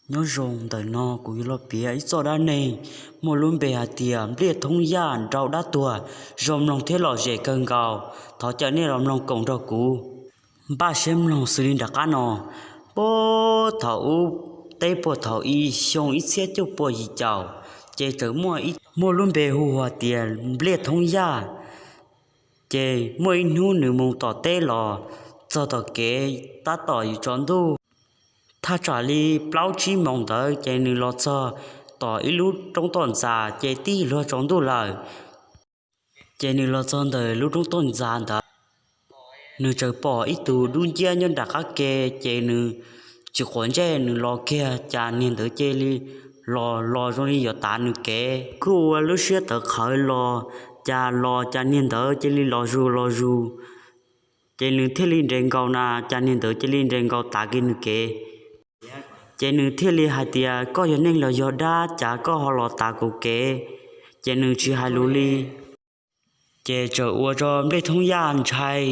Nyob zoo, ntawm no kuv yuav los piav ib txoj dab neeg muaj lub npe hais tias Npliaj Thoob Yaj nrau dab tuag, zoo mloog thiab lom zem kawg nkaus. Thov caw nej los mloog koom nrog kuv npaj siab mloog xws li nram qab no. Puag thaum ub, teb puag thaum i xyoo ib txhiab cuaj pua yim caum, ces txawm muaj lub npe hu ua tias Npliaj Thoob Yaj. Ces muaj ib hnub nws mus tom teb los txog tom kev tab tom yuav tsaus ntuj, thaj tsam li plaub tsib moos ntawd, ces nws los txog tom ib lub roob toj ntxas, ces twb luag tsaus ntuj lawm. Ces nws los txog ntawm lub roob toj ntxas ntawd, nws txawm pom ib tug dub nciab nyob nram qab ke, ces nws tsis quav ntsej, nws los kiag, cas niag ntawd cia li los los zoo li yuav tav nws kev, kuj ua lub siab tawv qhawv los, cas los cas niag ntawd cia li los zus los zus. Ces nws thiaj li nres nkaus na, cas niag ntawd cia li nres nkaus tav kiag nws kev. Ces nws thiaj li hais tias, koj yog neeg los yog dab, cas koj ho los tav kuv kev? Ces nws tsis hais lus li. Ces txawm ua rau Npliaj Thoob Yaj ntshai,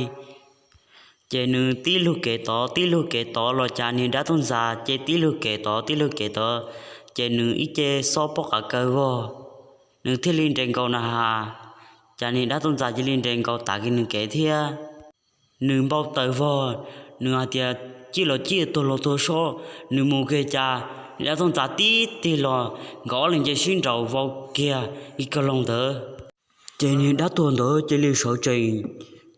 ces nws tib lug kev tod tib lug kev tod los cas niag dab tuag ntxas ces tib lug kev tod tib lug kev tod, ces nws ib ce xob pob qa kaw vog, nws thiaj li nres nkaus na has, cas niag dab tuag ntxas cia li nres nkaus tav kiag nws kev thiab. Nws npau taws vog, nws hais tias, cij los cij, tuag los tuag soj. Nws mus kiag cas niag dab tuag ntxas tib tig los, nkawd ob leeg cia sib nraus vau kiag ib kawg loog ntawd. Ces niag dab tuag ntawd cia li sawv tsees,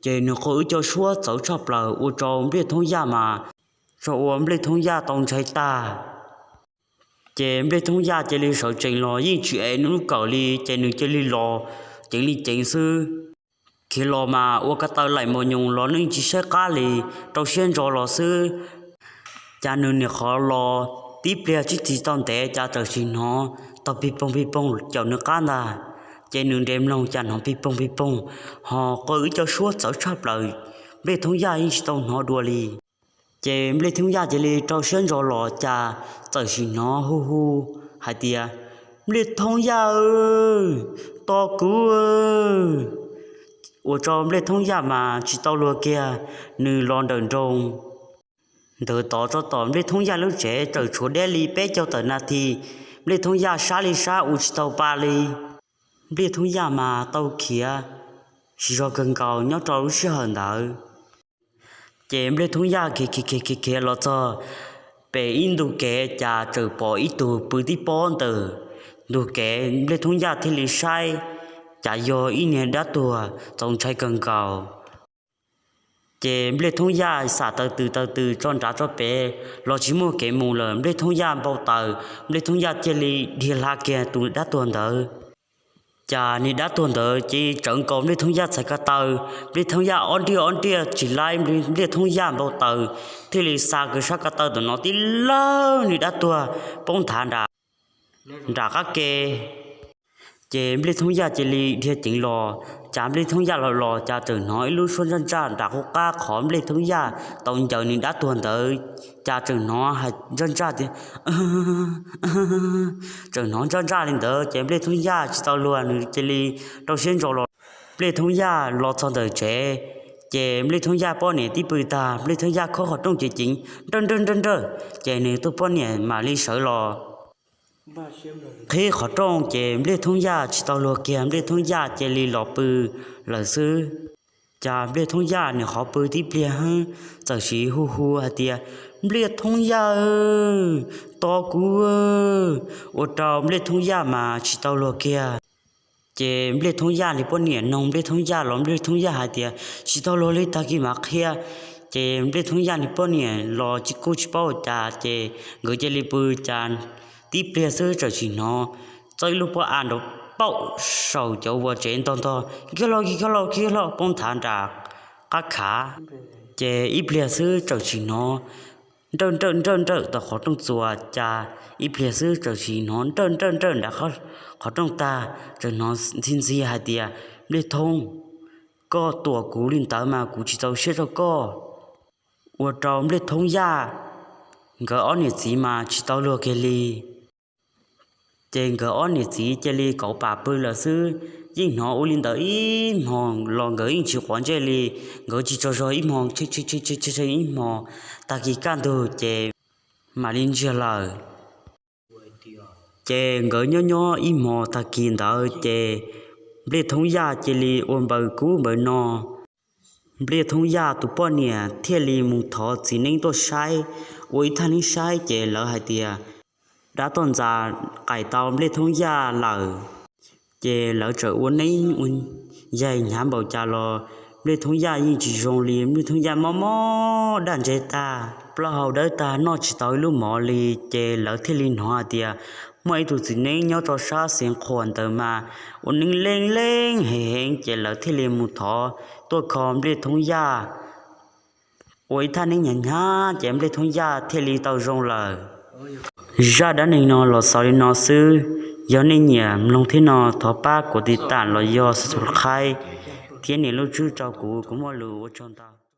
ces nws qw wb cov suab txawv tshaj plaws ua rau Npliaj Thoob Yaj mas, rau ua Npliaj Thoob Yaj tau ntshai tag. Ces Npliaj Thoob Yaj cia li sawv tsees los yeej tsis ev nws lub kawm li, ces nws cia li los ceev li ceev xwb. Khiav los mas ua ko taw laim mos nyoos los nws tsis saib qab li, rau siab ntso los xwb. Cas nws niam qhov los tib pliag tsis tau ntev cas txawm sim hnov taug pig poog pig poog caum nws qab ntag. Ces nws nres mloog cas hnov pig poog pig poog, ho qw wb cov suab txawv tshaj plaws, Npliaj Thoob Yaj yeej tsis tau hnov dua li. Ces Npliaj Thoob Yaj cia li rau siab ntso los cas txawm sim hnov hu hu hais tias, Npliaj Thoob Yaj, tos kuv! Ua rau Npliaj Thoob Yaj mas tsis tau luag kiag, nws los nrawm nroos ntawd tod tso tom Npliaj Thoob Yaj lub tsev txawm tshuav deb li peb caug tawm nas this, Npliaj Thoob Yaj sab li sab ua tsis tau pa li. Npliaj Thoob Yaj mas tau khiav siv zog kawg nkaus nyob rau lub sij hawm ntawd. Ces Npliaj Thoob Yaj khiav khiav khiav khiav los txog pem ib ntu kev cas txawm pom ib tug pw tib pob ntawm ntug kev, Npliaj Thoob Yaj thiaj li saib cas yog ib niag dab tuag txaus ntshai kawg nkaus. Ces Npliaj Thoob Yaj xam taw tws taw tws tso nrad tso pem los tsis muaj kev mus lawm, Npliaj Thoob Yaj npau taws, Npliaj Thoob Yaj thiaj li dhia hla kiag tus dab tuag ntawd. Cas niag dab tuag ntawd ces tsawv nkaus Npliaj Thoob Yaj txhais ko taw, Npliaj Thoob Yaj ob nriaj ob nriaj tsis laib, Npliaj Thoob Yaj npau taws thiaj li xa kiag sab ko taw ntawm no tib lawg niag dab tuag poob nthav nram qab ke. Ces Npliaj Thoob Yaj cia li dhia ceev los, cas Npliaj Thoob Yaj los los cas txawm hnov ib lub suab ntsaj ntsaj nram qub qab qhov Npliaj Thoob Yaj tau ncaws niag dab tuag ntawd, cas txawm hnov hais ntsaj ntsaj tias, txawm hnov ntsaj ntsaj li ntawd ces Npliaj Thoob Yaj tsis tau luag nws cia li rau siab ntso los. Npliaj Thoob Yaj los txog ntawm tsev, ces Npliaj Thoob Yaj poj niam tib pw tag, Npliaj Thoob Yaj khob qhov rooj ceev ceev, nrawj nrawj nrawj nrawj, ces nws tus poj niam mam li sawv los qhib qhov rooj ces Npliaj Thoob Yaj tsis tau luag kiag, Npliaj Thoob Yaj cia li los pw lawm xwb. Cas Npliaj Thoob Yaj niag qhov pw tib pliag heeb txawm sim hu hu hais tias, Npliaj Thoob Yaj, tos kuv! Ua rau Npliaj Thoob Yaj mas tsis tau luag kiag. Ces Npliaj Thoob Yaj li poj niam noog Npliaj Thoob Yaj los Npliaj Thoob Yaj hais tias, tsis tau luag li, tag kis mam qhia. Ces Npliaj Thoob Yaj li poj niam los tsis kuj tsis paub ua cas ces nkawd cia li pw, cas tib pliag xwb txawm sim hnov txawb ib lub pob av nrov paum saum cov vuas tsev ntog ntog, kiag los kiag los kiag los poob nthav nram qab khav. Ces ib pliag xwb txawm sim hnov nrawj nrawj nrawj nrawj tau qhov rooj txuas, cas ib pliag xwb txawm sim hnov nrawj nrawj nrawj nram qhov rooj tag, txawm hnov ntxhi ntxhi hais tias, Npliaj Thoob, koj tuam kuv li ntawd mas kuv tsis txaus siab rau koj. Ua rau Npliaj Thoob Yaj nkawd ob niam txiv mas tsis tau luag kiag li. Ces nkawd ob niam txiv cia li kauv pam pw lawm xwb. Yeej hnov ua li ntawd ib hmos los nkawd yeej tsis quav ntsej li. Nkawd tsis tsaug zog ib hmos, ib hmos, tag kis kaj ntug ces mam li ntsiag lawm. Ces nkawd nyob nyob ib hmo tag kis ntawd ces Npliaj Thoob Yaj cia li ua npaws kub npaws no. Npliaj Thoob Yaj tus poj niam thiaj li mus thov txiv neeb tuaj saib, ua ib thaj neeb saib ces lawv hais tias dab toj ntxas qais tau Npliaj Thoob Yaj lawm. Ces lawv txawm ua neeb ua yaig hnyav npaum cas los Npliaj Thoob Yaj yeej tsis zoo li. Npliaj Thoob Yaj mob mob daj ntseg tag, plaub hau dawb tag, noj tsis tau ib lub mov li. Ces lawv thiaj li hnov hais tias muaj ib tug txiv neeb nyob rau sab Xeev Khuam ntawd mas ua neeb leej leej heev heev, ces lawv thiaj li mus thov tuaj kho Npliaj Thoob Yaj ua ib thaj neeb hnyav hnyav ces Npliaj Thoob Yaj thiaj li tau zoo lawm. Zaj dab neeg no los xaus li no xwb. Yog nej nyiam mloog thiab no thov pab kuv tiv tam los yog subscribe thiab nias lub tswb rau kuv, kuv muaj lus ua tsaug ntau.